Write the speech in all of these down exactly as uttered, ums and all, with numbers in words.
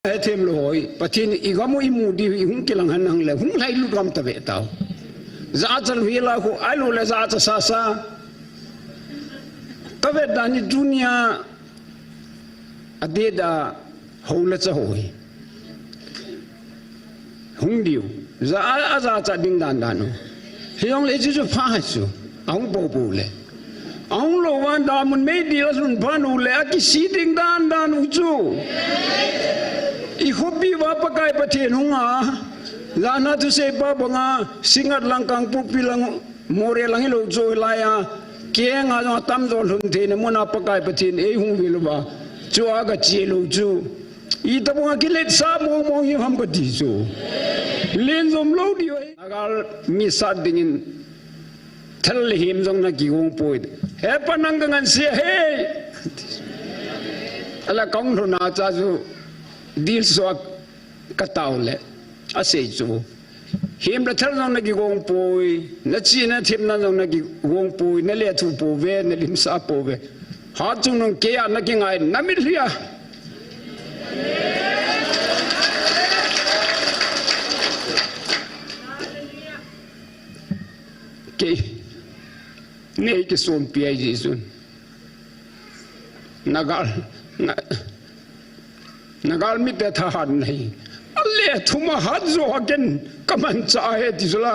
He them lou hoi, Pathen i gam u i mu diu i hung kilang hen hang le, hung lhai lut gam ta ve tau. Za chal hi la khu, ai lo le za cha sa sa. Ka vet dan ni dunia a de da ho le cha hoi. Hung diu. Za a, a za cha ding dan dan u. Hi ong le chu chu pha hai chu. A hung po po le. Ahung lou van da mun mei di la sun phan u le a kisi ding dan dan u chu. I khopi va Pakai Pathen hung a. Lana thusei pa banga Singngat lang Kangpokpi lang Moreh lang hilou chu lai a. Keng a jong a tam jo lhun thei na mun a Pakai Pathen ei hung vil va. Chu a ka chi lou chu. I ta banga kilet sa mong mong hi ham ka ti chu. Len zom lou di. Nagal mi sat dingin thal le him jong na kigong poi. He pa nang ka ngan sia he. Ala kong thona cha chu dil suak ka tau le. A sei chu. Him le thal jong na kigong poi. Na chi na thim na jong na kigong poi. Na le thu po ve, na lim sa po ve. Ha chung nong ke a na kingai na mit hlia. Kei, nei kisonpi ai Jesu. Nagal, na, Nagal mite thahat nei. Ale thuma hat jo haken kaman cha he ti sula.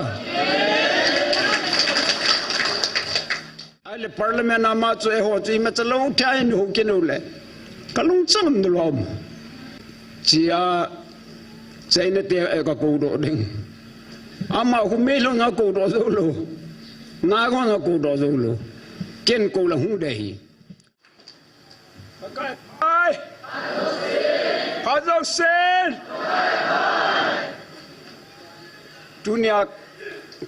Ale parliament ama chu e ho chu ima cha lo thai ni ho kin le. Kalung cham du lom. Chia China te e ka ko do ding. Ama khu mei lo na ko do zo lo. Na ko na ko do zo lo. Ken ko la hu de hi. Pakai. Ai. Pazok sen. Tunia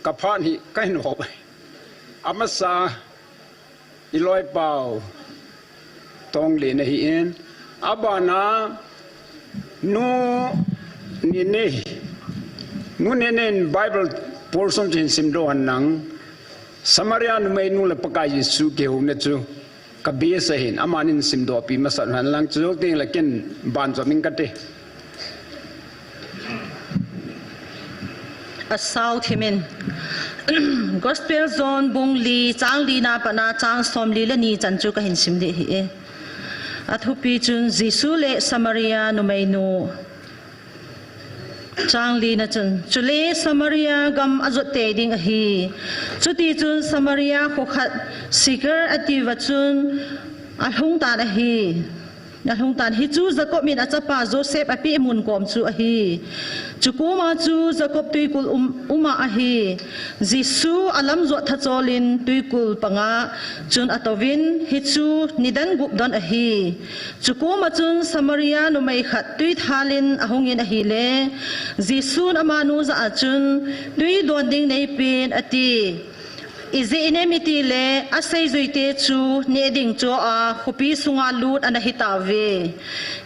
ka phan hi ka hin ho. Amasa i loi pau tong le na hi in. Abana nu ni ne. Nu ne ne Bible portion chin sim do han nang. Samaria numei nu le Pakai Jesu kihou na chu. Ka bia sa hin, amanin simdoh pi masa han lang chu ding la ken ban zo min ka te. A sau thimin. Gospel John bung li, chang li na pana chang som li le ni chan chu ka hin sim dih hi e. A thupi chun Jesu le Samaria numei nu. Chang li na chun, chule Samaria gam a jot tei ding ahi. Chuti chun Samaria khokhat Sikar a ti va chun a lhung tan ahi. A lhung tan hi chu Jacob in a chapa Joseph a pi mun kom chu ahi. Chu koma chu Jacob tuikul um, uma ahi. Jesu a lam jot tha cholin tuikul panga chun a tovin hi chu nidan gup don ahi. Chu koma chun Samaria numei khat tui thalin a hungin ahile, Jesun amanu ja a chun, tui don ding neipen, ati. Ijeh inem itile, a seijuite chu neh ding cho a, khopi sunga lut ana hitauve.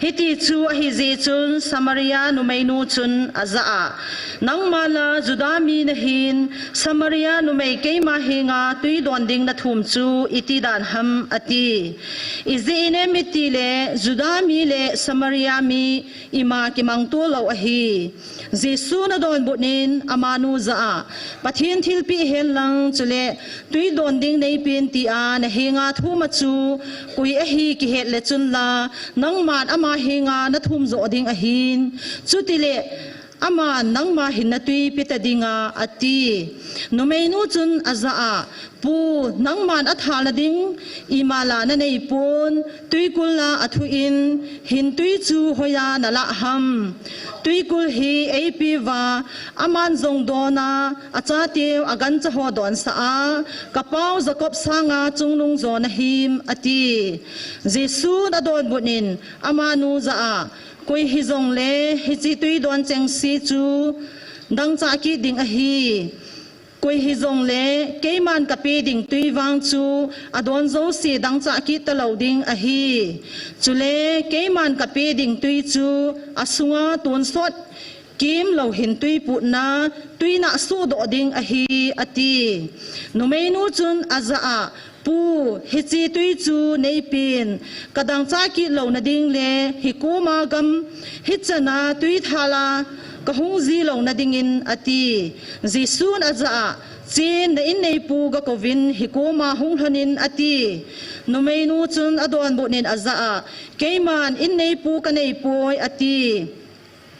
Hiti chu ahi jeh chun Samaria numeinu chun aja a, nangma la Juda mi nahin, Samaria numei keima henga tui don ding nathum chu iti dan ham, ati. Ijeh inem itile, Juda mi le Samaria mi ima kimangto lou ahi. Jesun adonbut in amanu ja a, Pathen thilpeh hen lang chule, tui don ding neipen tia nahenga thum a chu, koi ahi kihet le chun la, nangman ama henga nathum jo ding ahin. Chutile, aman nangma hin natui peta dinga, ati. Numeinu chun aja a, Pu, nangman athal nading ima la naneipon, tuikul la athu in, hin tui chu hoiya nalah ham. Tuikul hi eipe uva, aman jong don a, achateu agancha ho donsah a, kapau Jacob sanga chungnung jo nahim, ati. Jesun adonbut in, amanu ja a, koi hijongle, hiche tui don chengse chu, dangchah kit ding ahi. Koi hijongle, keiman kape ding tui vang chu, adon jouse dangchah kit talou ding ahi. Chule, keiman kape ding tui chu, asunga tonsot, kimlou hin tui putna, tui nahsoh doh ding ahi, ati. Numeinu chun aja a, Pu, hiche tui chu neipin, kadangchah kit louna ding le hikoma gam hichana tui thala kahung ji louna dingin, ati. Jesun ajah a, Chen, na inneipu gakouvin hikoma hung lhonin, ati. Numeinu chun adonbutnin ajah a, Keiman inneipu kaneipoi, ati.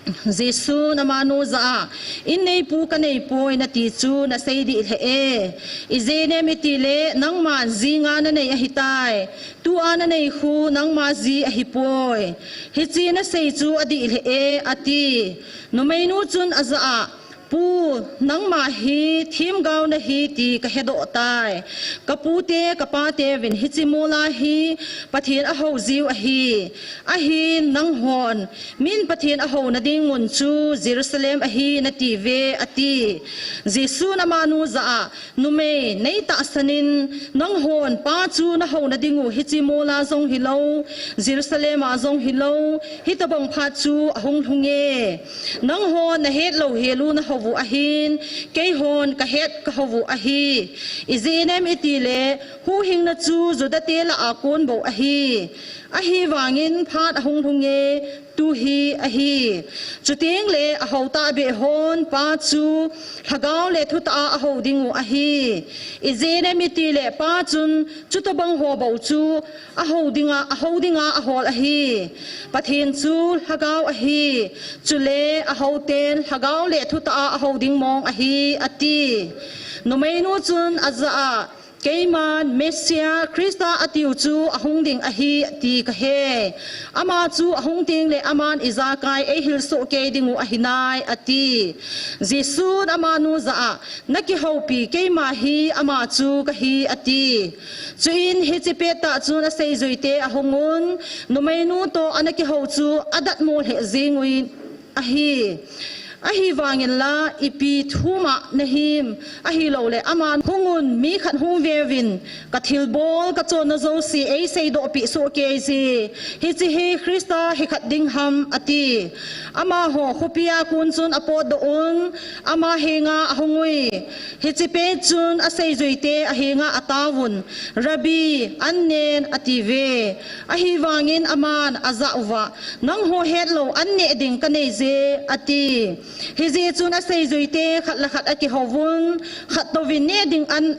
Jesun amanu jah a, Inneipu kaneipoi nati chu nasei dih lheh e. Ijeh inem itile nangman jinga nanei ahitai. Tua nanei khu nangma ji ahipoi. Hiche nasei chu adih lheh e, ati. Numeinu chun ajah a, Pu, nangma hi themgao nahi ti kahedoh tai. Kapute kapateuvin hiche mola hi Pathen ahoujiu ahi. Ahin nanghon, Min Pathen ahouna ding mun chu Jerusalem ahi natiuve, ati. Jesun amanu jah a, Numei, neitahsanin, nanghon Pa chu nahouna dingu hiche mola jong hilou, Jerusalem a jong hilou, hitobang phat chu ahung lhunge. Nanghon nahet louhelu nahouvu ahin, keihon kahet kahouvu ahi. Ijeh inem itile, huhhingna chu Judate lah a konbou ahi. Ahivangin phat ahung lhunge, tuhi ahi. Chutengle ahou tahbeh hon Pa chu Lhagao le thutah a ahou dingu ahi. Ijeh inem itile Pa chun chutobang ho bou chu ahou dinga, ahou dinga ahol ahi. Pathen chu Lhagao ahi. Chule ahouten Lhagao le thutah a ahou ding mong ahi, ati. Numeinu chun ajah a, Keiman Messiah Christa atiu chu ahung ding ahi ti kahe. Ama chu ahung tengle aman ijakai eihil sohkei dingu ahinai, ati. Jesun amanu jah a, Nakihoupi keima hi ama chu kahi, ati. Chuin hiche pettah chun aseijuite ahungun, numeinu toh ana kihou chu adatmo lheh jenguvin ahi. Ahivangin la, ipi thuma nahim, ahiloule aman hungun mi khat hung veuvin, kathilbol kachonna jouse eiseidohpeh sohkeije. Hiche hi Christa hikhat ding ham, ati. Amaho khopia kon chun apotdoh un, ama henga ahungui. Hiche pet chun aseijuite ahenga ataovun, Rabbi, an nen, atiuve. Ahivangin aman ajah uva, Nangho hetlou an neh ding kaneije, ati. Hijeh chun aseijuite khat le khat akihouvun, khat touvin neh ding an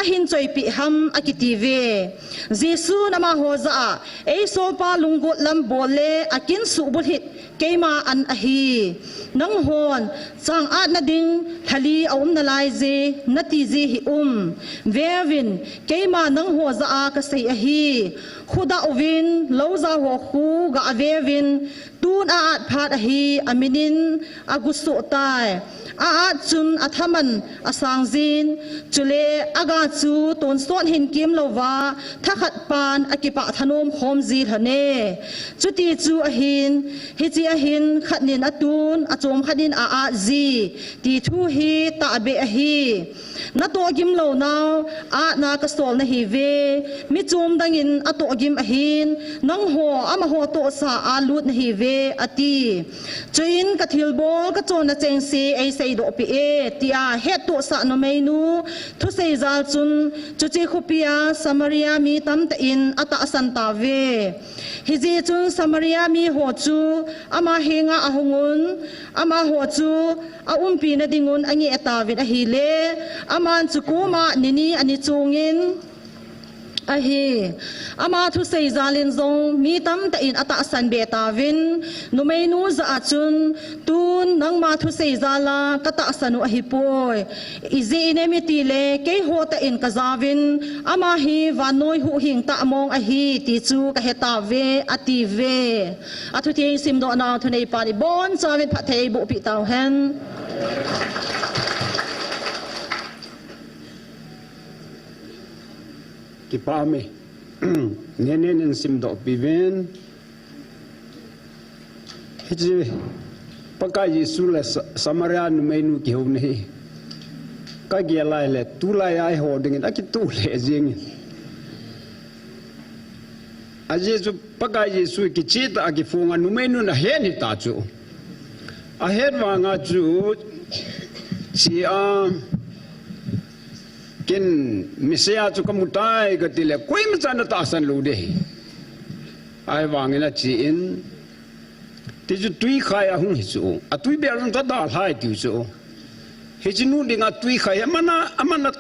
ahin choipeh ham akitiuve. Jesun amaho jah a, Eisolpa lunggot lam bol le akin suhbulhit keima an ahi. Nanghon, Changatna ding lhali aum nalaije, natiji hih um. Veuvin, keima nangho jah a kasei ahi. Khudah uvin, loujaoho khu gah veuvin, tun a-at phat ahi, aminin agusohtai. A-at chun athaman asangjin, chule aga chu tonsot hin kemlouva, thakhat pan akipah thanom khomji lhone. Chuti chu ahin, hiche ahin khatnin atun, achom khatnin a-atji, ti thu hi tahbeh ahi. Natohgim lounau, atna kasol nahiuve, mi chom dangin atohgim ahin, nangho amaho tohsa a lut nahiuve, ati. Chuin kathilbol kachonna chengse eiseidohpeh e, tia hettohsah numeinu thusei jal chun, chuche khopia Samaria mi tamtah in atahsan tauve. Hijeh chun Samaria miho chu ama henga ahungun, amaho chu aumpina dingun angeh tauvin ahile, aman chu koma nini ani chongin ahi. Ama thusei jalin jong mi tamtah in atahsan be tauvin, numeinu jah a chun, Tun nangma thusei jal a katahsan u ahipoi. Ijeh inem itile, keiho tah in kajaovin, ama hi vannoi huhhing tah mong ahi, ti chu kahetauve, atiuve. Athutheng simdohnau thuneipan ibonchauvin phatthei eibohpeh tauhen. Kipah e. Nene nin simdohpeh uvin. Hiche Pakai Jesu le Sa-, Samaria numeinu kihouna hi kagel a ahile, tulai a eiho dingin akituh lheh jengin. Ajeh chu Pakai Jesu kichehtah a kiphonga numeinun ahet hita chu. Ahet vanga chu, che a, Ken Messiah chu kamu tai kati le, koima chan atahsan lou ding ahi. Ahivangin achen, ti chu twikhai ahung hi chu. Atwi bel jong tadalhai tiu chu. Hiche nu dinga twikhai hi amana, amana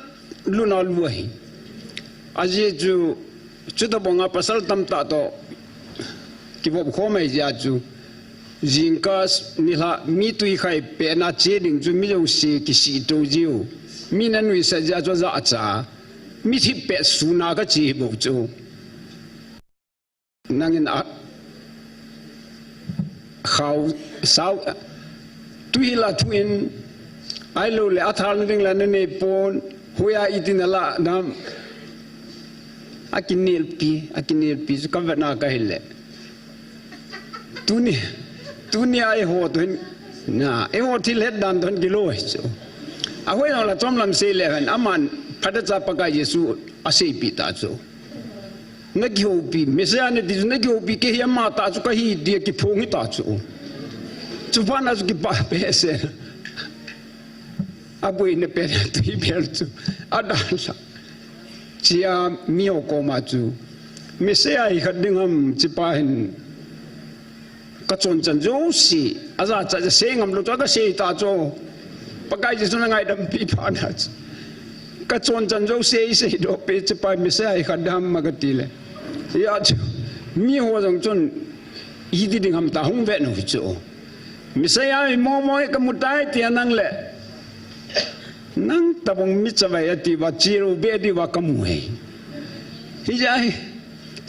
luna lu ahi. Ajeh chu, chutabanga pasal tamtah toh kivop khom ahi jeh chu. Jingkah nilhah mi twikhai pehna che ding chu mi jouse kisih tou jiu. Mi nanuisat jeh chu ajachat. Mi thipeh suna kache hi bou chu. Nangin a khao sao tui la thu in, ahilou le athal ding la nanei pon, hoiya iti nala nam. Akinelpi, akinelpi chu kavetna kahi le. Tuni, tuni a eiho toh hin, na, eiho thil het dan toh hin kilou ahi chu. Ahoi jong la chomlam sei le hen, aman phatecha Pakai Jesu aseipeh ta chu. Nakihoupi, Messiah nati chu nakihoupi, kei hi ama tah chu kahi tia kiphong hita chu. Chuphat na chu kipah behseh. Aboina pen tui bel chu adalha. Chea miho koma chu, Messiah hi khat ding ham, chepa hin. Kachonchan jouse, ajachat asei ngam lou chu, kasei ta chu. Pakai Jesu na ngaidampi phat na chu. Kachonchan jouse isei doh peh, chepa Messiah hi khat ding ham kati le. Hia chu, miho jong chun, iti ding ham tia hung vet u hi chu. Messiah hi momo hi kamu tai tia nang le. Nang tabang mi chavai ati uva, chirou be ati uva kamu hi. Hijeh hin,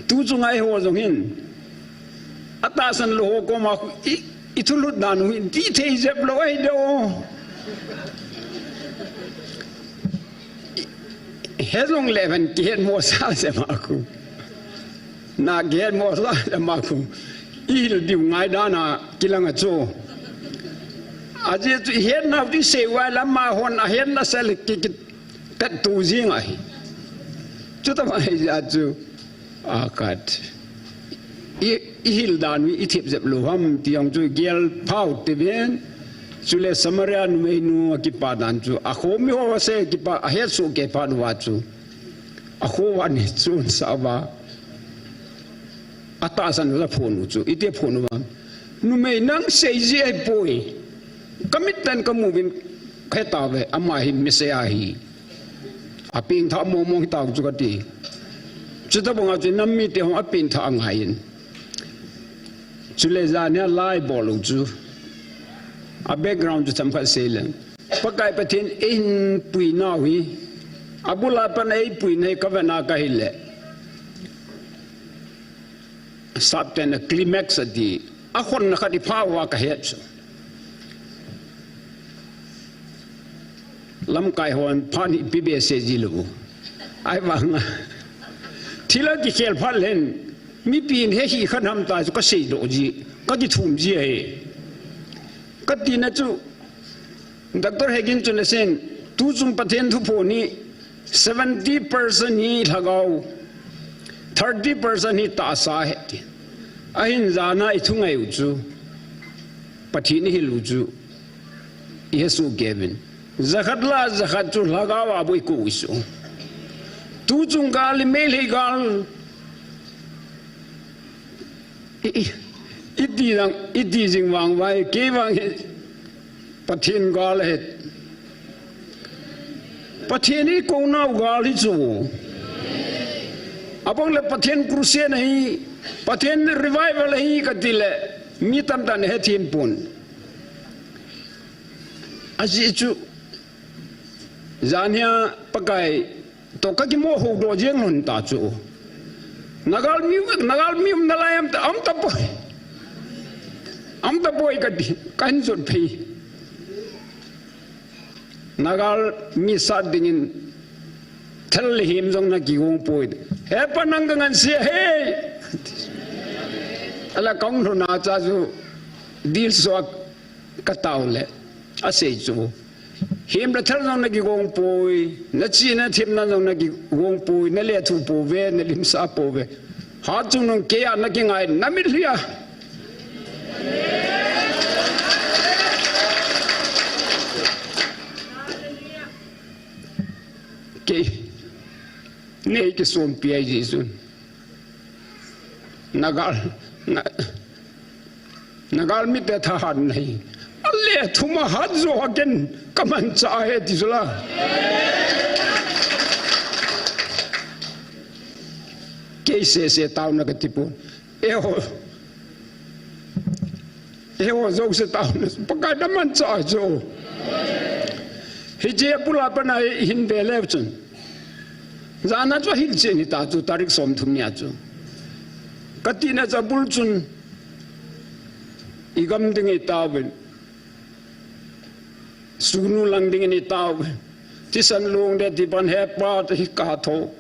tu chunga eiho jong hin. Atahsan lou ho koma khu i, i thulut dan u hi, ti thei jep lou ahi de o. I, he jong le ven kihet mo sa jep a khu. Na kihet mo sa jep a khu. I hil diu ngai dan a kilang a chu. Ajeh chu i hetna u ti sei uva le amahon ahetna sel ki, ki, tat tu jing ahi. Chutabang ahi jeh chu. A khat. I, i hil dan u i thip jep lou ham ti jong chu gel phau te ven. Chule Samaria numeinu akipa dan chu. Akhomi ho se kipa, ahet soh kei phat uva chu. Akhoa ni chun sa uva. Atahsan uva phon u chu. Iti phon uva. Numei nang sei ji ahipoi. Kamit tah in kamu uvin kahe tauve. Ama hi Messiah ahi. Apengthah mong mong hi tau chu kati. Chutabanga chu nam mite hon apengthah angai in. Chule jan hi alai bol u chu. A background chu chomkhat sei leng. Pakai Pathen in eihin pui nau hi. Abul a pat eipui na hi kavetna kahi le. Sapten a climax ati. Akhonna khat i phah uva kahet chu. Lamkai hon phat hi ipi behseh ji lou. Ahivanga. Thil a kikhel phat leng. Mipin he hi khat ham tia chu kasei doh ji. Kakithum ji ahi. Katina chu. Doctor Hagin chun asei in. Tu chung Pathen thuphon hi. Seventy percent hi lhagao, thirty percent hi tahsa ahi ti. Ahin jana i thungai u chu, Pathen i hil u chu, i hesoh kei uvin. Jakhat le jakhat chu lhagao a bou i kou u chu. Tu chung gal i Meitei gal. I, i, iti jing, iti jing vang uva, kei vang hi. Pathen gal ahi. Pathen i kou nau gal hi chu. Abang le Pathen crusade ahi, Pathen revival ahi kati le, mi tamtah in ahe thei pon. Ajeh chu, jan hia Pakai toh kakimo ho doh jeng lhon ta chu. Na galmi, na galmi um nalai am ta, um tapoi. Um tapoi kati, kahin jot phei. Na galmi sat dingin thal le him jong na kigong poi. He Pa nang kangansea e. Ala kahung lhun a cha chu dil suak katao le. Asei chu. Him le thal jong na kigong poi, na chena themna jong na kigong poi, na lethuh pouve, na limsah pouve. Hatchungnung keiya na kingai, na mitlhi a. Kei, nei kisompi ahi jeh chun. Nagal, na, nagal mite thahat nahi. Ale thuma hat jo haken kamanchah ahi ti jula. Kei sese taona katipon. Eiho. Eiho jouse taona. Pakai namanchah jo. Hiche pula pana hin ve leu chun. Jana chu hilchen hita chu tarik somthum nia chu. Katina chu abul chun. Igam ding itauvin. Sunu lang dingin itau. Thisan lungde ti ban hepa ti katho.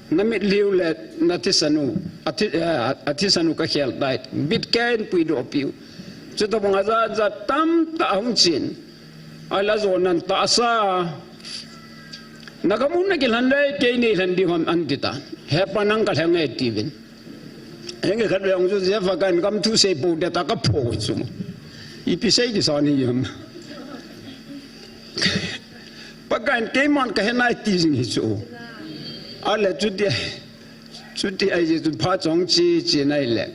Namit liu le nathisan u. Athi, eh, athisan u kakhel tai. Bitkein puidoh piu. Chutabang ajat jat tamtah ahung chen. Ahi la jonan tahsa. Nagam u nakilhen le kei neilhen ding ham anti tan. Hepa nang kalheng e tiuvin. Henge khat le hung chu Jeff a kan gam thu sei pou de ta kapho chu. Ipi sei kisah ni ham. Pakaiyin keiman kahe nai ti jing hi chu. Ale chuti, chuti ahi jeh chun phat chong chi, chi nai le.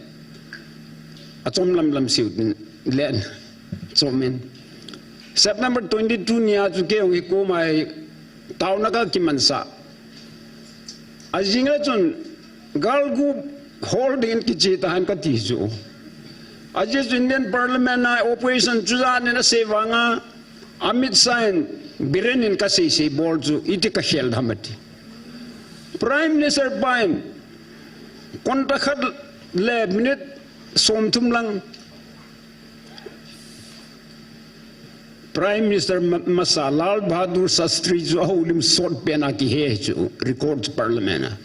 Achom lamlam siu tin len. Chomin. September twenty-two nia chu kei hung hi koma hi taona kakimansah. Ajing a chun galgu hol dingin kiche tahen kati chu. Ajeh chu Indian Parliament a opposition chu janin asei vanga Amit Shah in Biren in kasei sei bol chu iti kakhel ham ati. Prime Minister pa in konta khat le minute somthum lang Prime Minister ma-, masa Lal Bahadur Shastri chu ahoulim sot pen a kihe chu record Parliament a.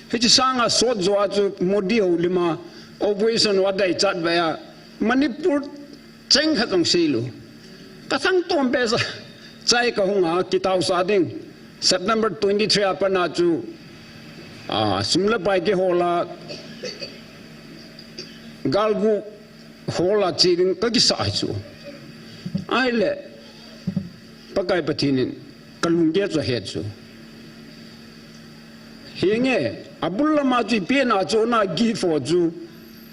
Hiche sanga sot jo a chu Modi houlim a opposition ho adei chat ve a Manipur cheng khat jong seilou. Kathang tom pe sa chai kahung a kitaosah ding. September twenty-three a pana chu, ah, sum le pai kihol a galgu hol a che ding kakisah chu. Ahile, Pakai Pathen in kalunggel chu ahet chu. Henge, abul lama chu ipi na chu na gift ho chu.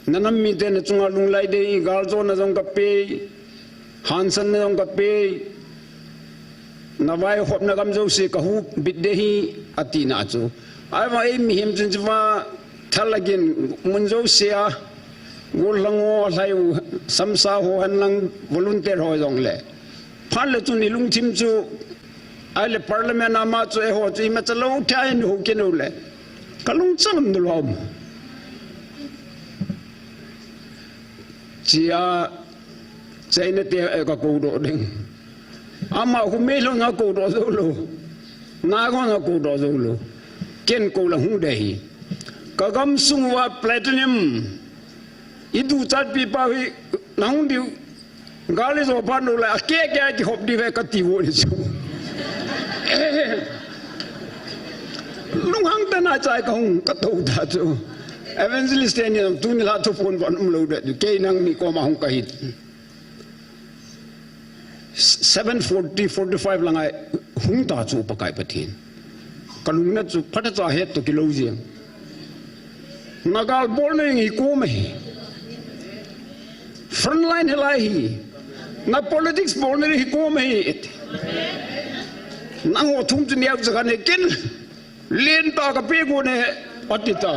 Nanam mite nachunga lunglai dei, galjona jong kapei, hansanna jong kapei, navaihopna gam jouse kahubit dei hi, atina chu. Ahivang ei mihem chun chuva thalagin mun jouse a, gollhang ho, lhai u, samsa ho, henlang volunteer ho jongle. Phat le chun ilungthim chu, ahile Parliament a ama chu eiho chu imacha lou thei ahin hou kit u le. Kalung chang um lou ham. Chia, China te, eh, kakoudoh ding. Ama khu Meilhei in akoudoh jou lou. Nagaon in akoudoh jou lou. Ken kou lang hung dei hi. Kagam sung uva platinum. Iduchatpi pa hi nahung diu. Gal ijo phat uleh, akeh keh a kihop diu ve kati vo ni chu. Lunghang tah in achai kahung katou ta chu. Evangelist teni tuni la thuphon von umlou de, kei nangni koma hung kahi. Seven forty, forty-five langa hung ta chu Pakai Pathen. Kalungna chu phatah cha het toh kilou jeng. Nagal bol nahi koma hi. Frontline hilai hi. Na politics bol nahi koma hi. Nangho thum chu neo cha kane ken. Lentah kape gon e, ati ta.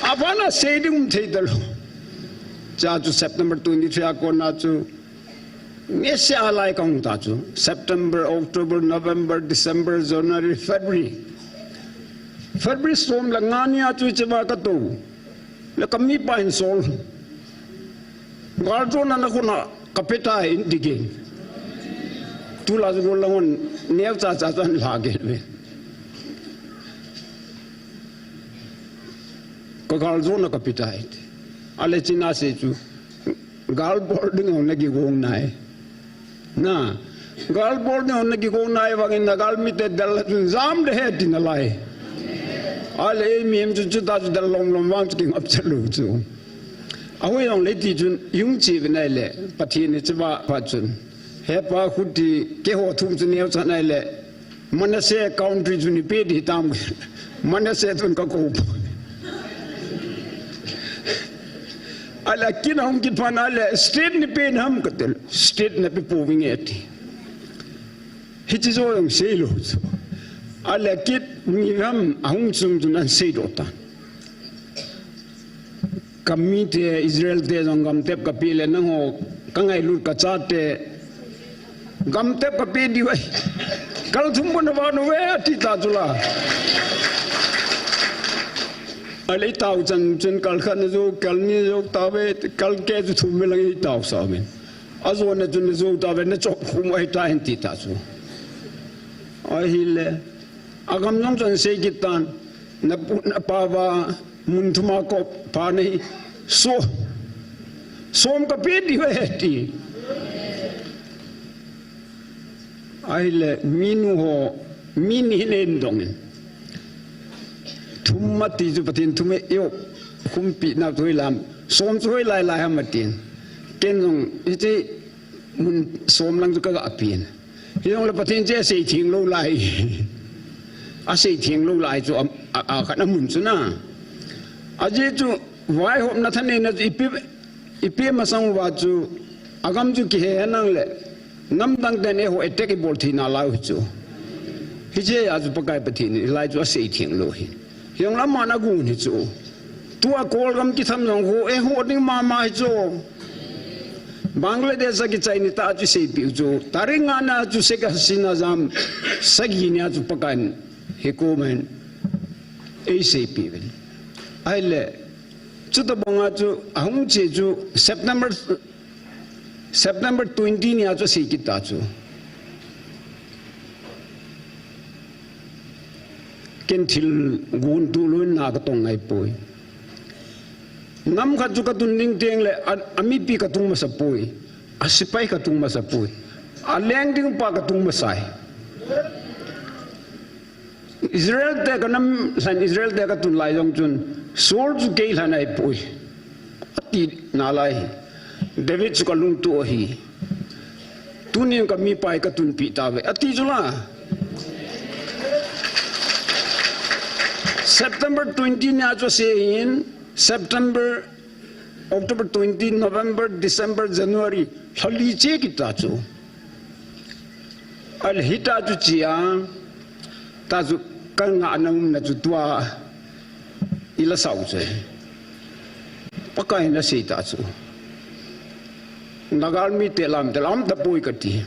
Abana sei ding um thei talou. Cha chu September twenty-three a kona chu. Nese alai kahung ta chu. September, October, November, December, January, February. February som le nga nia chu icheva katou. Le kamipa hin sol. Galjona nakhut a kapetai in tigin. Tulai chu gollhang hon neocha cha chan lha gel ve. Ka galjona kapetai. Ale china se chu. Gal bol ding hon nagigong nai. Na, gal bol ding hon nagigong nai vangin nagal mite del chun jam de he ti nalai. Ale ei mihem chu chuta chu del lom lom vang chu kingap chalou chu. Ahui jong le ti chun hung chi ve nai le, Pathen ni chiva pa chun. He pa khuti, keiho thum chu neocha nai le. Manasseh country chu nei pe ding tam. Manasseh chun ka kou. Ale kit ahung kit phat na le, state nei pe nam ka ti le. State na pe pouving e ti. Hiche joh jong seilou chu. Ale kit ni ham ahung chung chun ahin seidoh tan. Ka mite Israel te jong gamtep ka pe le nangho ka ngailut ka chate. Gamtep ka pe diu ahi. Kal thum bou na vah uve ati ta chu la. Ale tao chan chun kal khat na jou, kal ni jou tauve, kal keh chu thum ve lang i tao sa uve. Ajo na chun na jou tauve, na chop khum ahi ta hen ti ta chu. Ahile. Agam jong chun sei kit tan, na pu, na pa va, mun thum a kop, pa nei, so, som ka pe diu ve ti. Ahile, minu ho, mi ni hin eidong in. Thum ati chu Pathen thum e, eo, khumpi na chu hoilam, som chu hoilai lai ham atin. Ken jong, hiche, mun som lang chu ka ga pen. Hijongle Pathen chu asei theng lou lai. Asei theng lou lai chu a, a, a khat a mun chu na. Ajeh chu vaihopna thaneina chu ipi, ipi masang uva chu agam chu kihe henlang le. Namdang ten eiho attack ibol thei nalai u chu. Hiche a chu Pakai Pathen in hilai chu asei theng lou hi. Hijongle aman agon hi chu. Tua Kol gam kitham jong ho, eiho ding mama hi chu. Bangladesh a kichai ni ta chu seipeh u chu. Tarik nga na chu Sheikh Hasina jam, sagi nia chu Pakai in hi ko man. Eiseipeh uvin. Ahile, chuti banga chu, ahung che chu, September September twenty nia chu asei kit ta chu. Ken thil gon tuh lou in na ka tong ngai poi. Nam khat chu ka tun ding teng le a, a mipi ka tung masa poi. A sepai ka tung masa poi. A leng ding pa ka tung masa e. Israel te ka nam lhan, Israel te ka tun lai jong chun, Saul chu kei lhan ahi poi. Ati nalai. David chu ka lungtup ahi. Tunin ka mipa hi ka tunpi tauve. Ati chu la. September twenty nia chu asei in, September, October twenty, November, December, January, lha li che kit ta chu. Ahile hita chu chia, ta chu ka ngahna umna chu tua, i la sau chu. Pakai in asei ta chu. Nagal mite lam te lam ta poi kati.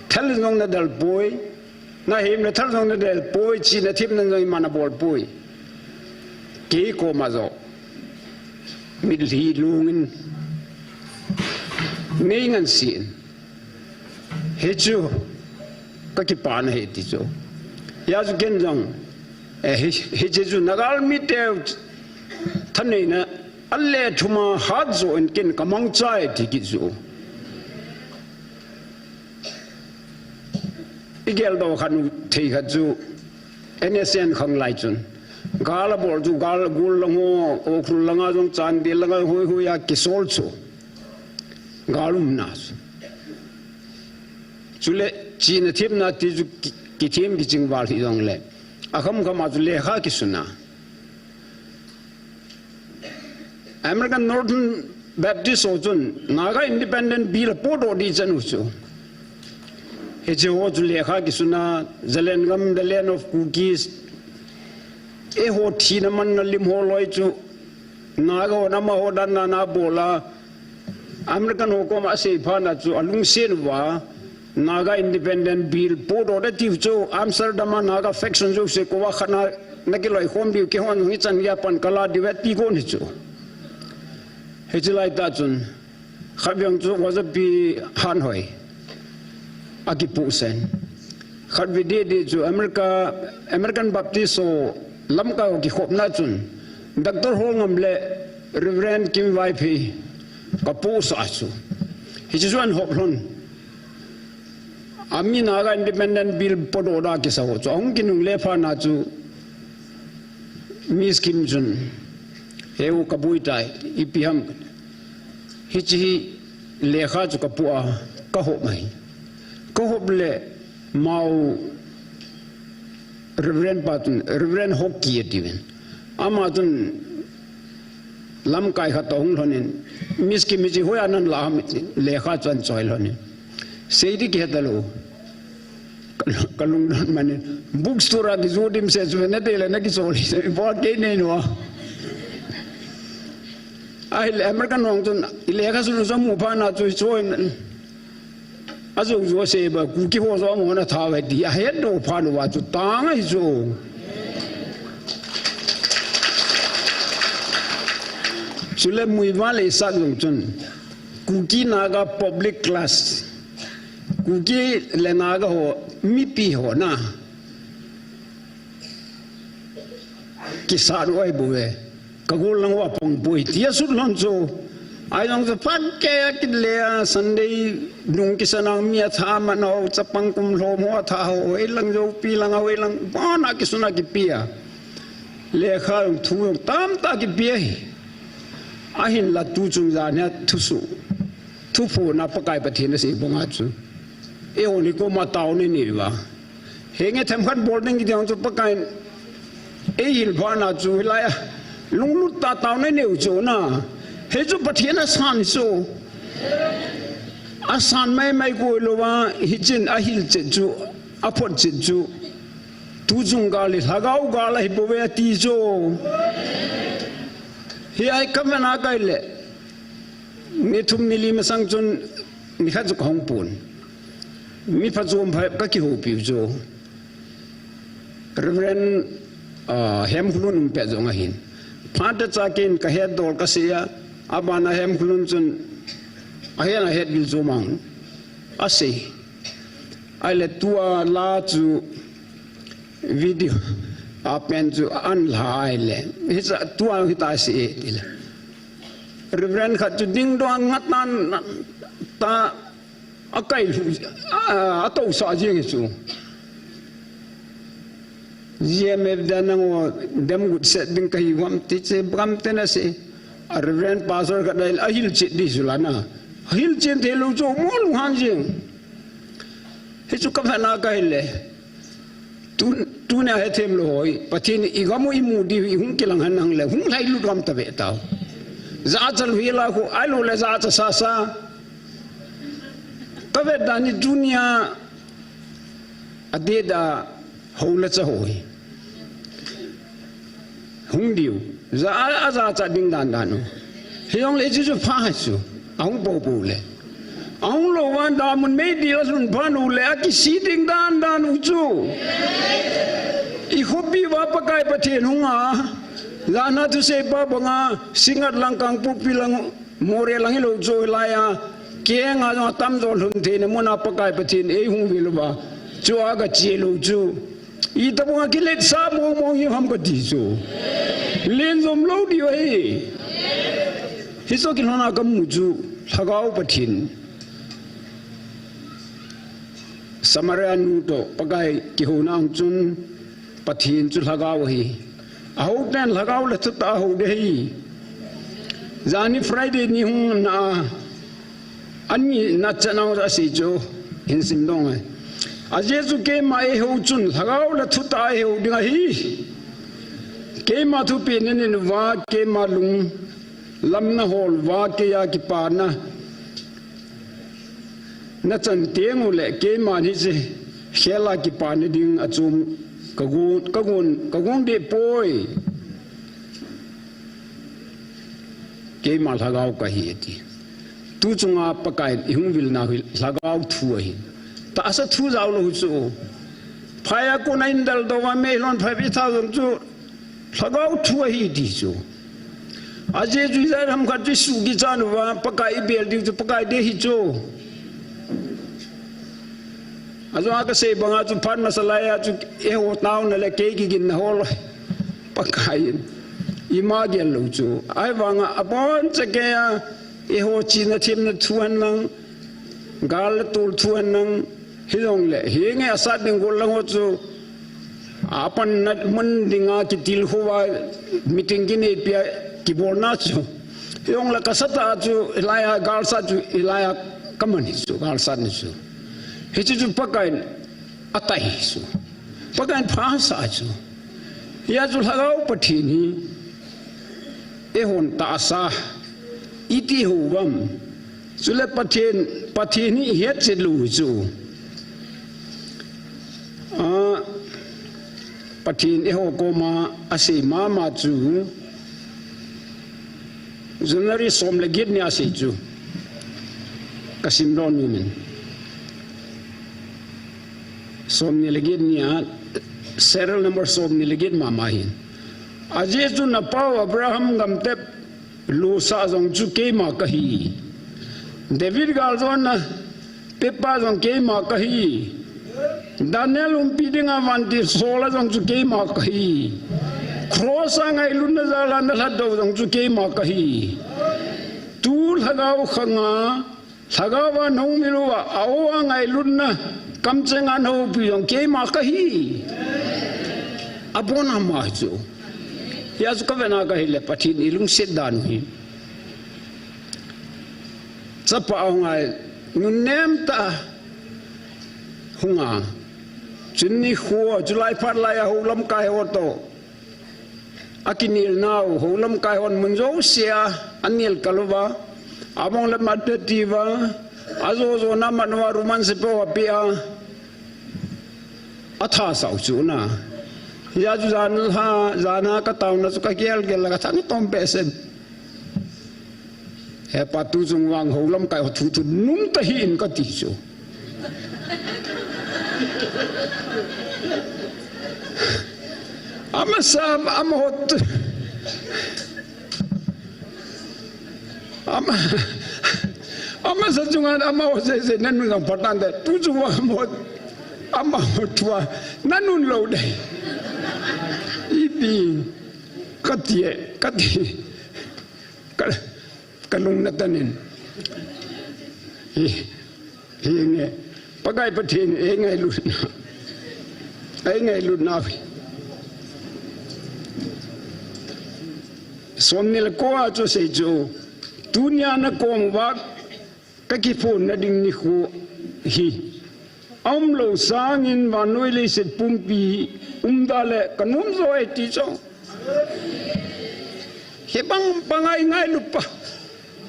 Thal jong na dal poi, na hemna thal jong na del poi, chihna thepna jong iman abol poi. Kei koma jong. Mitlhi lungin. Nei ngan sin. Hichu, ka kipana hi ti chu. Hijeh chun ken jong, eh, hi, hiche chu Nagal mite thaneina, a le thuma hat jo in ken ka mangcha e ti kit chu. I geldoh khat u thei khat chu, N S C N khang lai chun. Gal abol chu, gal gul lang ho, Ukhrul langa jong Chandel langa hoi hoi a kisol chu. Gal umna chu. Chule, chihna thepna ti chu ki, kithem kiching val hi jongle. Akham kham a chu lekha kisuna. American Northern Baptist ho chun Naga Independent Bill apodoh ding chan u chu. Hiche ho chu lekha kisuna, Zalengam, the land of Kukis. Eiho thina manna lim ho loi chu. Naga ho nama ho dan na na bola. American ho koma asei phat na chu alungset uva. Naga Independent Bill podoh ding tiu chu Amsterdam a Naga faction jouse koma khat na, na kiloikhom diu kihon hi chan ya pan kala diu e ti kon hi chu. Hiche lai ta chun khat veng chu Wazapi Hanhoi akipusen. Khat ve deh deh chu America, American Baptist ho lamkai ho kikhopna chun Doctor Holngam le Reverend Kim Vaiphei kapusa chu. Hiche chu an hop lhon. Ami Naga Independent Bill podoh da kisa ho chu ahung kinungle phat na chu Miss Kim chun, "Heu kaboi tai, ipi ham. Hiche hi Lekha chu ka pu a, ka hop mai. Ka hop le mau Reverend pa chun, Reverend Hoki ati ven. Ama chun lamkai khat toh hung lhonin, Miss Kimichi hoiya nan la ham, lekha chu an choi lhonin. Sei di kihe talou. Ka lungdon manin, bookstore a kijo dim se chu na de le na kijo li se, bo kei nei no. Ahile American hung chun, i lekha sunu chu amu phat na chu choi. Ajo jo se ba, Kuki ho jo amu na tha ve ti, ahet do phat uva chu tang ahi chu. Chule Muivah le Isaac jong chun, Kuki Naga public class, Kuki le Naga ho, mipi ho na. Kisat u ahi bou ve. Ka gol lang uva pang poi. Tia sut lhon chu. Ahi jong chu phat kei a kile a Sunday nung kisan a mi atha man ho, chapang kum lhom ho atha ho, hoilang Joupi lang, hoilang. Bana kisun a kipe a. Lekha jong thu jong tamtah kipe ahi. Ahinla tu chung jan hi thusoh, thuphon a Pakai Pathen asei banga chu, eiho ni koma taona nei uva. Henge themkhat bol ding kiti jong chu Pakaiyin eihil phat na chu hilai a lunglut tah a taona nei u chu na. Hichu Pathen asan chu. Asan maimai koi louva, hichin ahil chet chu, aphot chet chu. Tu chung gal hi lhagao gal ahi bou ve ati chu. Hiche a ka vet na kei le, ni thum ni li masang chun nikhat chu ka hung pon. Mi phachom pha ka kihoupi u chu. Reverend, ah, Hemkholun um pet jong ahin. Phat cha keiin ka het dol ka sei a, abana Hemkholun chun ahet, ahet vil chu mang. Asei. Ahile tua la chu video a pen chu an la ahile. Hicha tua hita sei e tile. Reverend khat chu dingdong ngatan ta akai lhu, a, atousah jeng chu. G M F da nang o dem gut set ding kahi uvam ti che bam te na sei. A Reverend Pastor khat ahile ahil chet di chu la na. Ahil chen thei lou chu mo lunghan jeng. Hichu ka vet na kei le. Tu, tunia hethem lou hoi. Pathen in i gam u i mu diu hi hung kilang hen nang le. Hung lhailut gam ta ve tao. Jachat hi la khu, ahilou le jachat sasa. Ka vet dan hi tunia adeh da hou le cha hoi. Hung diu. Ja a, ajachat ding dan dan u. Hijongle hichu pha chu. Ahung pou pou le. Ahung lou van damun meidil alhun phat u le akisi ding dan dan u chu. I khopi uva Pakai Pathen hung a. Jana thusei pa banga Singngat lang Kangpokpi lang Moreh lang hilou chu hilai a. Kei nga jong atam jo lhun theina muna Pakai Pathen eihung vil uva. Chua kache lou chu. Itobang a kiletsah mong mong hi ham kati chu. Lenjom lou diu ahi. Hichu kilhona kamu chu Lhagao Pathen. Samaria nu toh Pakai kihouna ang chun Pathen chu Lhagao ahi. Ahou ten Lhagao le thutah a hou ding ahi. Jani Friday ni hung na a. Ani na chanang asei chu hin sim dong e. Ajeh chu keima eihou chun Lhagao le thutah a eihou ding ahi. Keima thupeh na nei uva, keima lunglam na hol uva, keiya kipana na chan teng u le keiman hiche khel a kipana ding a chom ka gon, ka gon, ka gon deh poi. Keima Lhagao kahi ati. Tu chunga Pakai in ihung vilna hi Lhagao thu ahi. Tahsa thu jao lou chu. Phai a kona in dal doh uva meilhon phai pi thao jong chu Lhagao thu ahi ti chu. Ajeh chu Israel ham khat chu suh kichan uva Pakai i bel ding chu Pakai ding ahi chu. Ajeh a kasei banga chu phat masa lai a chu eiho taona le kei kiginna ho lou. Pakai in ima gel lou chu. Ahivanga abon chakei a eiho chihna themna thu hen lang, gal le tol thu hen lang, hijongle hinge asat ding gol lang ho chu. Apanna mun dinga kitilkhou a meeting kineipi a kibolna chu. Jong la kasat a chu, hilai a galsat chu, hilai a kaman hi chu, galsat ni chu. Hichu chu Pakaiyin atai hi chu. Pakaiyin phasah chu. Hia chu Lhagao Pathen hi, eihon tahsa, iti hou uvam. Chule Pathen, Pathen hi ihetchet lou chu. Ah, Pathen eiho koma asei mama chu, January som le get nia asei chu. Kasim lou ni min. Som ni le get nia, serial number som ni le get mama hin. Ajeh chu napau Abraham gamtep losah jong chu keima kahi. David galjona pepa jong keima kahi. Daniel umpi dinga vantil sola jong chu keima kahi. Cross a ngailutna jala nalhatdoh jong chu keima kahi. Tu Lhagao khanga, Lhagao a nahung milouva, a-o a ngailutna, kamchenga nahoupi jong keima kahi. Abona ma chu. Hia chu kavetna kahile Pathen ilungset dan u hi. Chapa ahung a, nunnem tah a hung a. Chun nikho, chulai phat lai a houlamkai ho toh akinel nau, houlamkai hon mun jousea anel kal uva, abang le mat pe tiuva, ajo jona man uva room an sepai ho apeh a, athasah u chu na. Hia chu jan lha, jan a kataona chu kagel gel la kathang tom behseh. Hepa, tu chung vang houlamkai ho thu thu nung tahih in kati chu. Amasa, amaho, ama, amasa chunga amaho sei sei nanun jong phatah in, tu chung vang amaho, amaho thua nanun lou dei. Ipi kati, kati. Ka, kalung natan in. Hi, hinge. Pakai Pathen, eingailut na. Eingailut na. Som ni le ko a chu asei chu. Tunia nakom uva kakiphonna ding nikho hi. Aumlou sangin vannoi leiset pumpi umda le kanom jo e ti chu. Hibang banga ingailut pa.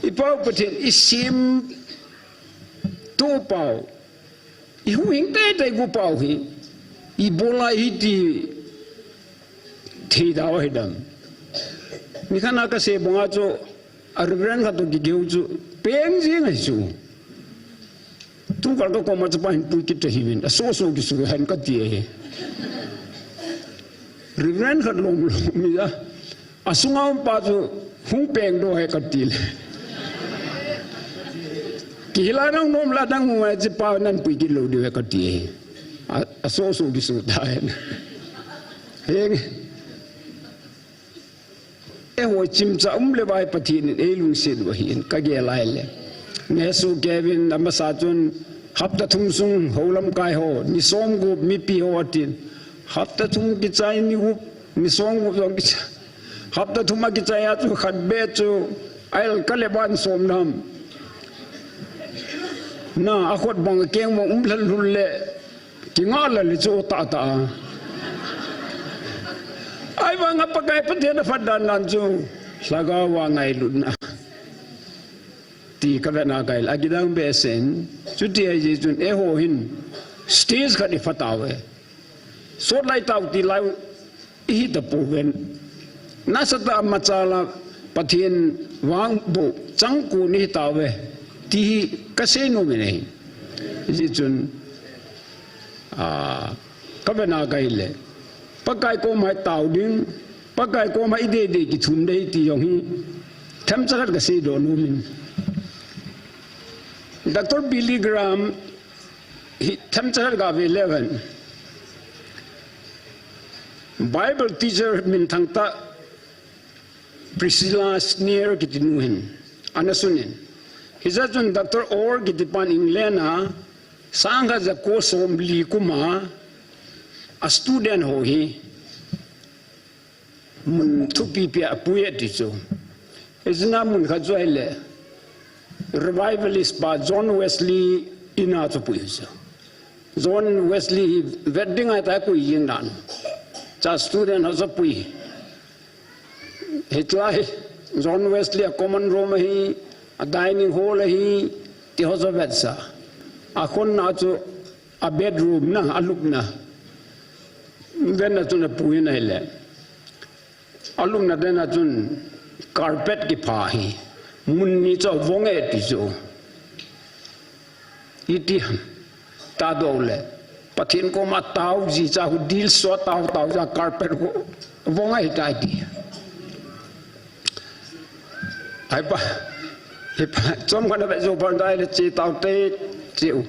Ipau Pathen isimtoh pau. Ihuhhing teitei gu pau hi. Ibola hiti thei dau hidam. Nikhat a kasei banga chu a Reverend khat toh kigel chu peng jing ahi chu. Tungkal kakoma chapa hin pui kit ahiuvin, asoso kisu hen kati ahi. Reverend khat lom lom mi a, asunga um pa chu hung peng doh e kati le. Kihil a nang nom la nang hung e, chapa nan pui kit lou diu e kati ahi. A, asoso kisu ta hen. Heng. Eiho chimcha um le vai Pathen in eilungset u ahin kagel a ahile. Nesu Kevin amasa chun hapta thum sung houlamkai ho, ni som gup mipi ho atin. Hapta thum kichai ni gup, ni som gup jong kichai. Hapta thum a kichai a chu khat beh chu ail kale ban som nam. Na, akhut bang akeng bang um lhal lhul le. Kinga lal chu tah tah a. Ahivanga Pakai Pathen a phat dan dan chu Lhagao a ngailutna. Ti kavetna kahi le, akidang behseh in, chuti ahi jeh chun eiho hin stage khat ipha tauve. Sot lai tau ti lai ihi tapouve. Nasatah a machal a Pathen vangboh chang kon ihi tauve. Ti hi kasei nom in ahi. Hijeh chun, ah, kavetna kahi le. Pakai koma itao ding, Pakai koma ideidei kithum ding ti jong hi. Themcha khat kasei doh nom in. Doctor Billy Graham hi themcha khat gave leuhen. Bible teacher minthang tah Priscilla Shirer kiti nu hin ana sun in. Hijeh chun Doctor Orr kiti pan England a sangkhat jako somli kum a a student ho hi mun thupi pi a apui e ti chu. Ijeh inem mun khat chu ahile, revivalist pa John Wesley in a chu pui chu. John Wesley hi vet ding ahitai, pui jing dan. Cha student ho chu pui. Hitia hi John Wesley a common room ahi, a dining hall ahi, ti ho chu vet sa. A khonna chu a bedroom na, a lupna den a chun apui in ahile. A lupna den a chun carpet kipha hi mun ni chu avong e ti chu. Iti ham, tadoh le, Pathen koma tao ji cha hu dil so tao tao cha carpet hu vong ahitai ti. Ai pa, hi pa, chomkhat na vet jou phat in ahile che tao te, che u.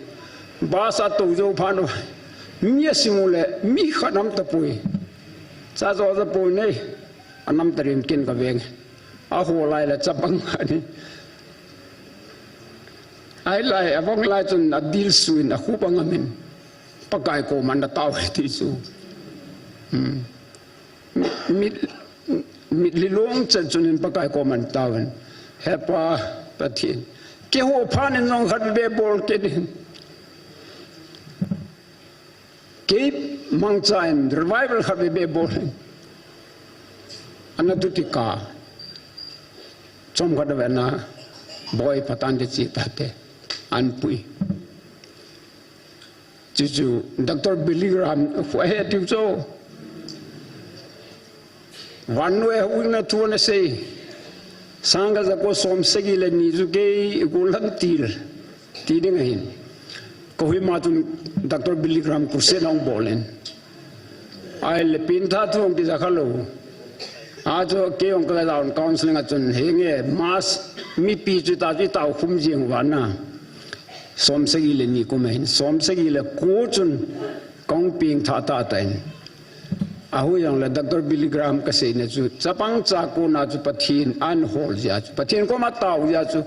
Bus a tou jou phat in, mi asim u le, mi khat nam tapoi. Cha jo tapoi nei, anam tarin kin ka veng. A ho lai le chapang ani. Ahilai, avong lai chun adil suin, akhup angam in. Pakai koma na tao e ti chu. Hmm. Mit, mit, mitlhi long chan chun in Pakai koma na tao in. He Pa, Pathen. Keiho phat in jong khatvei bol kit in. Kei mangcha in revival khatvei bol in. Ana tu tika. Chomkhat a vet na. Boi patan te chi tate. An pui. Chuchu Doctor Billy Graham khu ahe tiu chu. Vannoi a huhhingna thu ana sei. Sangkhat jako som sagi le ni chu kei golhang til. Ti ding ahin. Kohima chun Doctor Billy Graham crusade ahung bol in. Ahile pengtha thu hung kija kha lou. A chu kei jong ka down counseling a chun hinge mass mipi chu ta chu tao khum jing uva na. Som sagi le ni kum ahin. Som sagi le ko chun kahung pengtha tah tah in. Ahui jong le Doctor Billy Graham kaseina chu chapang cha kona chu Pathen in ahol jeh a chu. Pathen koma tao jeh a chu.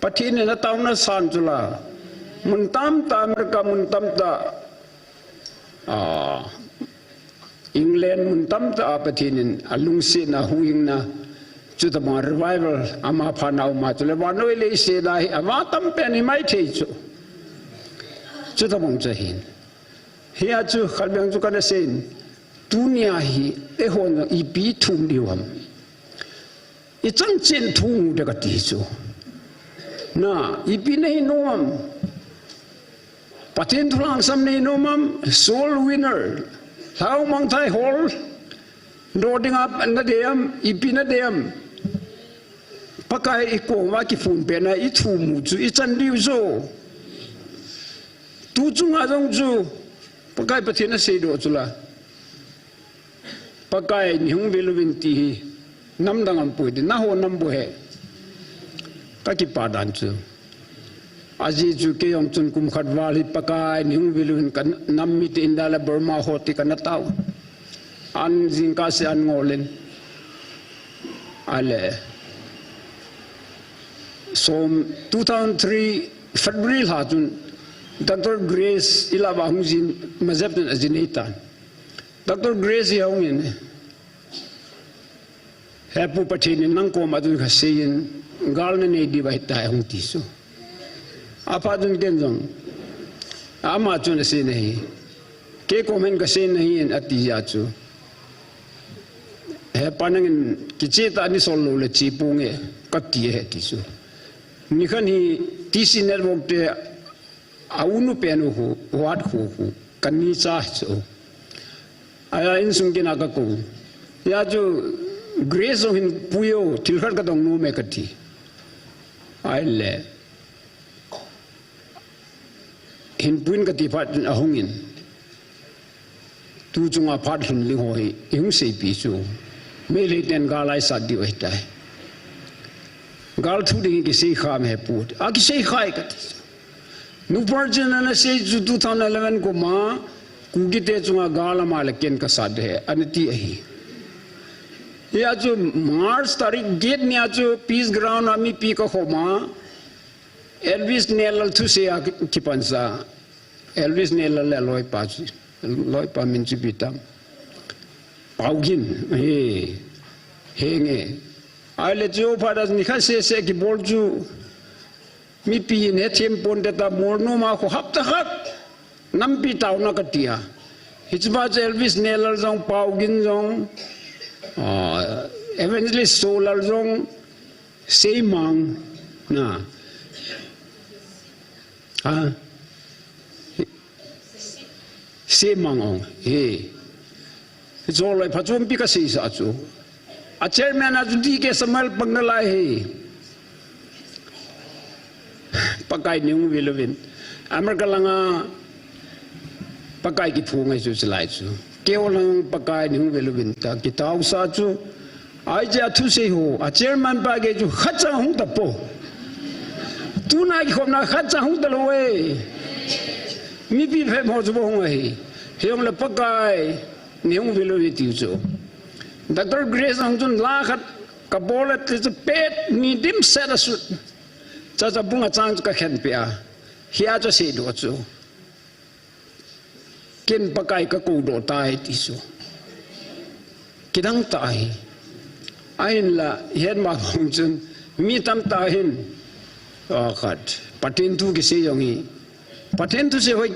Pathen in ataona san chu la. Mun tamtah America mun tamtah. Ah, England mun tamtah a Pathen in alungsetna huhhingna. Chutabang revival ama phatna uma chu le vannoi leiset a hi ama tampen hi maithei chu. Chutabang chu ahin. Hia chu khatvei chu kana seiyin. Tunia hi eihon ipi thum diu ham. Ichan chen thum de kati chu. Na, ipi nahi nom am. Pathen thu lhangsam nahi nom am, soul winner. Lhang mangthai hol. Doh dinga nadei am, ipi nadei am. Pakai ikoma kiphun pena ithum u chu, ichan diu chu. Tu chunga jong chu, Pakai Pathen aseidoh chu la. Pakai nei hung vil uvin ti hi, namdang aum poi ti, nangho nam bou ahi. Kakipah dan chu. Ajeh chu kei jong chun kum khat val hi Pakai nei hung vil uvin kanam mite India le Burma ho ti kana tao. An jingkah seh an ngol in. Ale. Som two thousand three February lha chun Doctor Grace ilah uva hung jin majep chun ajin eitan. Doctor Grace hi ahung in, He Pu Pathen in nang koma tun kaseiyin, gal nanei diu ahitai hung ti chu. Aphat chun ken jong, ama chun asei nahi. Kei koma hin kasei nahi in ati jeh a chu. He Pa nangin kiche tah a nei sol lou le che ponge, kati ahi ti chu. Nikhat hi T C Network te A unu pen u khu, wat khu khu, kani cha chu. Aya insung kina kakou. Hia chu Grace jong hin pui o, thil khat kadong nom e kati. Ahile. Hin puiyin kati phat in ahung in. Tu chunga phat lhun ding ho hi, ihung seipi chu. Meitei ten gal aisat diu ahitai. Gal thu ding kisei kha me pu. Akisei khai kati. Nupar chun ana sei chu two thousand eleven kum a, Kuki te chunga gal ama le ken kasat de, ana ti ahi. Hia chu March tarik get nia chu Peace Ground a mipi kakhom a, Elvis Neilal thusei a kipansa. Elvis Neilal le aloipa chu, aloipa min chu ipi tam. Paugin, he, henge. Ahile chu phat a nikhat sese kibol chu, mipi in hethem ponte ta, Molnom a kho hapta khat nampi taona kati a. Hiche pa chu Elvis Nelal jong, Paugin jong, ah, Evangelist Solal jong, Seimang, na. Ah. Seimang ong, he. Joloi phachompi kaseisa chu. A chairman a chu D K Samuel Pangna lai he. Pakai nei hung vil uvin. America langa Pakai kiphong ahi chu chulai chu. Keiho lang Pakai nei hung vil uvin ta kitaosa chu. Ahi chu a thusei ho, a chairman pa gei chu khatcha hung tapoi. Tuna kikhopna khatcha hung talou e. Mipi phabep ho chu bou hung ahi. Hijongle Pakai nei hung vil uve tiu chu. Doctor Grace jong chun la khat kabol a ti chu pet ni dimset asut. Chacha bung a chang chu kakhenpeh a. Hia chu aseidoh chu. Ken Pakai kakoudoh tai ti chu. Kidang tah ahi. Ahinla, hiche ma bang chun, mi tamtah hin, ah, khat, Pathen thu kisei jong hi. Pathen thusei hoi,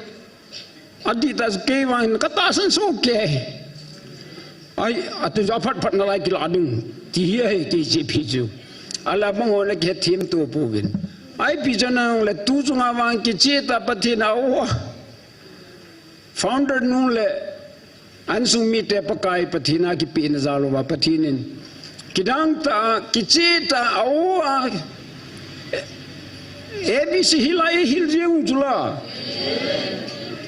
adih tah kei vang hin, katahsan soh kei. Ahi, ati chu aphat phat nalai kilah ding, ti hi ahi, kei chu ipi chu. Alah bang ho na kihethem to pouvin. Ahi ipi chu nang le tu chunga vang kicheh tah Pathen a o. Founder nu le a insung mite Pakai Pathen a kipehna jal uva Pathen in kidang tah, kicheh tah, a o a, A B C hil a eihil jeng u chula.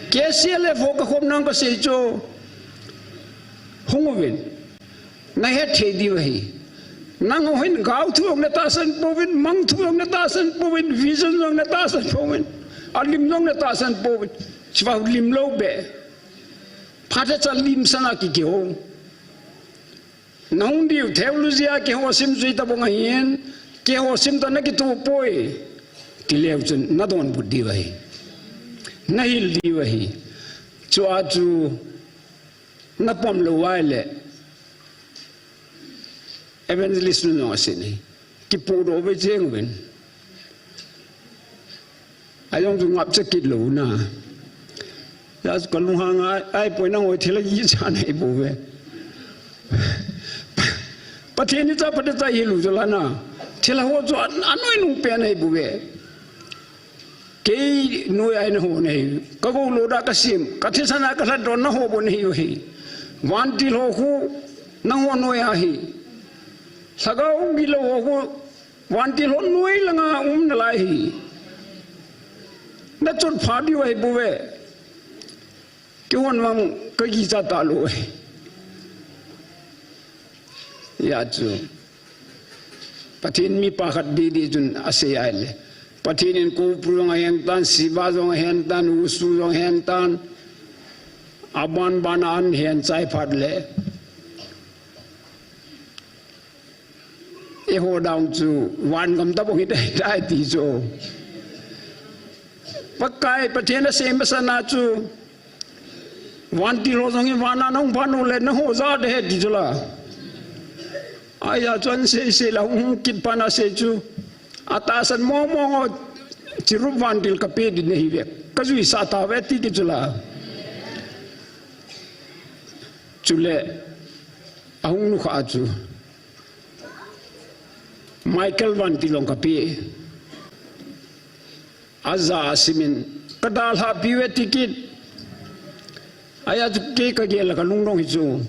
K C L F ho kakhopna kasei chu hung uvin. Nahet thei diu ahi. Nangho hin gao thu jong natahsan pouvin, mang thu jong natahsan pouvin, vision jong natahsan pouvin, alim jong natahsan pouvin. Chua lim lou beh. Phat a cha lim sana kikihou. Nahung diu theology a keiho sim jui tabang ahin, keiho sim ta nakitoh poi. Tileu chun nadonbut diu ahi. Nahil diu ahi. Chua chu napom lou uva ahile. Evangelist nu jong asei nei. Kipodoh ve jeng uvin. Ajong chu ngapcha kit lou na. Hia chu kalunghang a, ahipoi nangho thilha kicha nei bouve. Pathen ni cha Pathen cha hilou chu la na. Thilha ho chu a, anoi nung pen ahi bouve. Kei noi a nahon ahi. Kagou lou da kasem. Kathisan a kalhatdoh nahon ahi. Vantil ho khu nahon noi ahi. Lhagao gilou ho khu Vantil ho noi langa um nalai ahi. Nachot pha diu ahi bouve. Keihon vang kakicha talou ahi. Hia chu. Pathen mipa khat didi chun asei ahile. Pathen in Koupur jong ahen tan, Siva jong ahen tan, Usu jong ahen tan. Aban ban a ahin hen chai phat le. Eiho dang chu vangam tabang hita hita ti chu. Pakai Pathen asei masana chu. Vantil ho jong hi van a nahung phat u le nangho jat ahi ti chu la. Ahia chu ahin sei sei la hung hung kit phat na asei chu. Atahsan mong mong ho chirup vantil kapeh ding nahi ve. Kajuisah tauve ti kit chu la. Chule ahung nukha chu. Michael vantil jong kapeh. Aja asimin kadalhah piuve ti kit. Ahia chu kei kagel a kalungdong hi chu.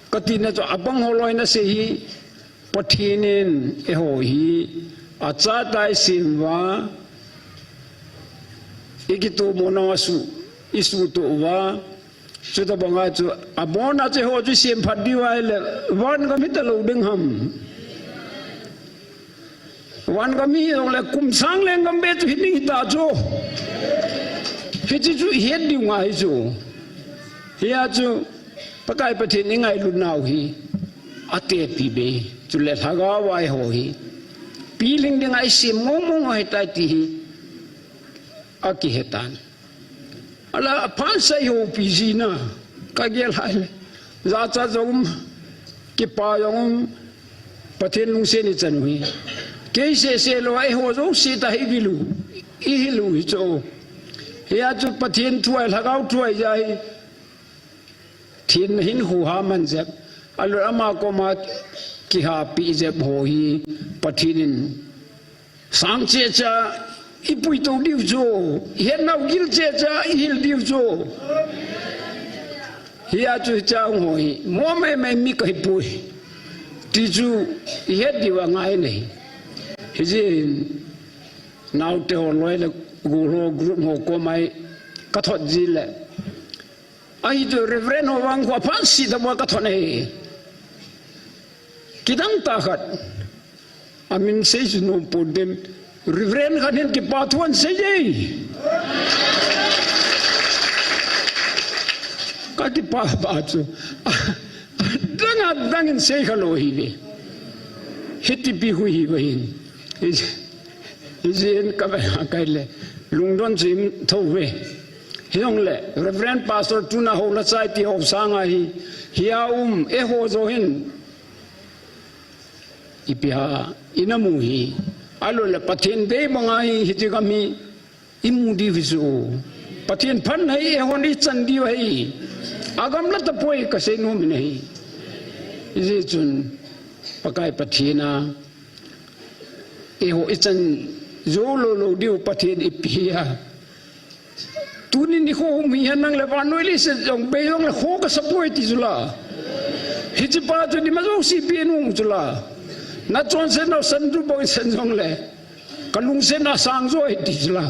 Katina chu abang ho loi nasei hi. Pathen in eiho hi achatai sem uva. Ikitomo nau asu, isuhtoh uva. Chutabanga chu, abona chu eiho chu isemphat diu ahile, vangam hita lou ding ham. Vangam hi jongle kum sang lenggam beh chu hiding hita chu. Hiche chu ihet diu ngai chu. Hia chu, Pakai Pathen ingailut nau hi. Atepi beh, chule lhagao a eiho hi. Pilhing dinga isem mong mong ahitai ti hi. Akihetan. Ala aphan sa ihoupi jina. Kagel ahile. Jachat jong um, kipa jong um, Pathen lungset ichan u hi. Kei sese lou a eiho jouse ta hi vil u. Ihil u hi chu. Hia chu Pathen thu a lhagao thu a ija hi. Thin hin khu ha man jep. Alu ama koma kihapi jep ho hi Pathen in sang checha ipui to diu chu. Ihet nau gil checha ihil diu chu. Hia chu cha ho hi. Mo mai mai mi ka hi pui. Ti chu ihet diu angai nei. Hijin naote ho loi le guru group ho koma ka thot ji le. Ahi chu Reverend ho vang khu aphan si da mo ka thon e. Kidang ta khat. Amin sei chu nom pon den. Reverend khat hin kipa thu an sei e. Ka kipa pa chu. Dang a dang in sei kha lou hi ve. Hiti pi hui hi ve hin. Ijin ka ve ha kai le. Lungdon jim tho ve. Hijongle, Reverend Pastor tuna ho la chai ti ho sanga hi, hia um, eiho jo hin. Ipi ha, ina mu hi. Alu le Pathen dei banga hi, hiti kami, imu diu hi chu. Pathen phan hi, eiho ichan diu hi. Agam la ta poi ka sei nom in hi. Ijeh chun, Pakai Pathen a, eiho ichan jou lou lou diu Pathen ipi a. Tuni nikho hung hi hen nang le vannoi leiset jong bei jong le kho ka sa poi ti chu la. Hiche pa chu dima jouse pe nung chu la. Na chonset nau san tu boi san jong le. Ka lungset na sang jo hi ti chu la.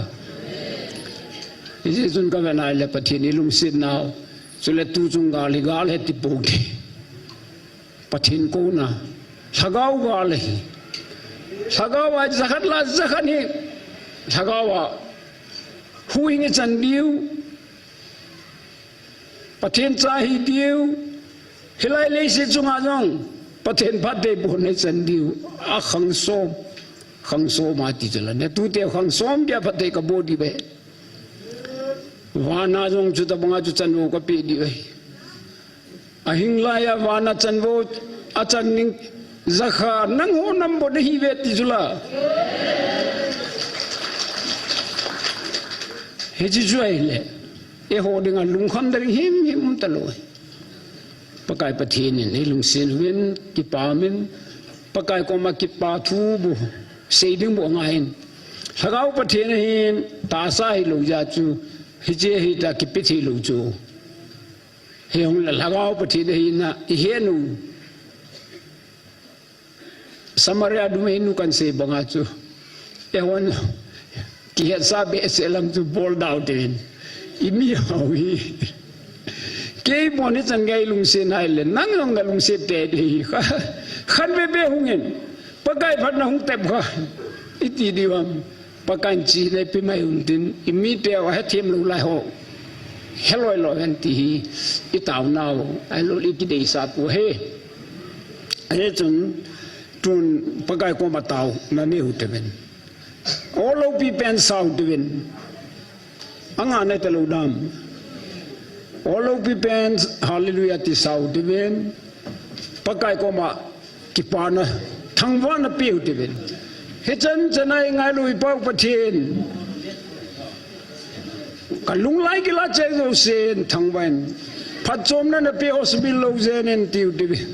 Hijeh chun ka ve nai le Pathen ilungset nau. Chule tu chung gal hi gal hi ti pou ti. Pathen kouna. Lhagao gal hi. Lhagao a jakhat la jakhat hi. Lhagao a. Huhhing ichan diu. Pathen cha hi diu. Hilai leiset chunga jong. Pathen phatthei bohna ichan diu. A khang som. Khang som a ti chu la. Ne tute khang som dia phatthei ka boh diu ve. Vana jong chuta banga chu chanvo ka pe diu ve. Ahing laiya vana chanvo, achan ning jakha nangho nam bo de hi ve ti chu la. Hiche chu ahile. Eiho dinga lungkham ding him him um talou. Pakai Pathen in eilungset uvin, kipa min, Pakai koma kipa thu bu, sei ding bu angaiyin. Lhagao Pathen ahin, tahsa hilou jeh chu, hiche hi ta kipe thei lou chu. Hijong le Lhagao Pathen ahi na, ihet u. Samaria numei nu kan sei banga chu. Eihon, kihetsa behseh lam chu bol dau uvin. Imi hao hi. Kei bon hichan gei lungset nai le, nang jong na lungset tei ding hi. Khan be be hung in. Pakai phat na hung tep kha. Iti diu ham. Pakai in chi nei pe mai un tin, imite u hethem lou lai ho. Heloi lou hen ti hi, i taonau, ahilou le i kideisah pu hi. Hichun, tun Pakai koma taona nei u hite uvin. Ol loupi pen sa u hite uvin. Anga nei talou dam. Ol loupi pen, hallelujah ti sa u hite uvin. Pakai koma kipana, thangvahna pe u hite uvin. Hichan chan a i ngailu i Pa u Pathen. Ka lunglai gil a cheng jousen thangvah in. Phatchomna na pe u sumil lou jeng in ti u hite uvin.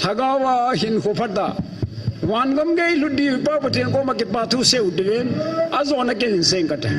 Lhagao a hinkho phat a. Van gam gei lut diu i Pa u Pathen koma kipa thu sei u hite uvin. Ajona ken in sei inge kati.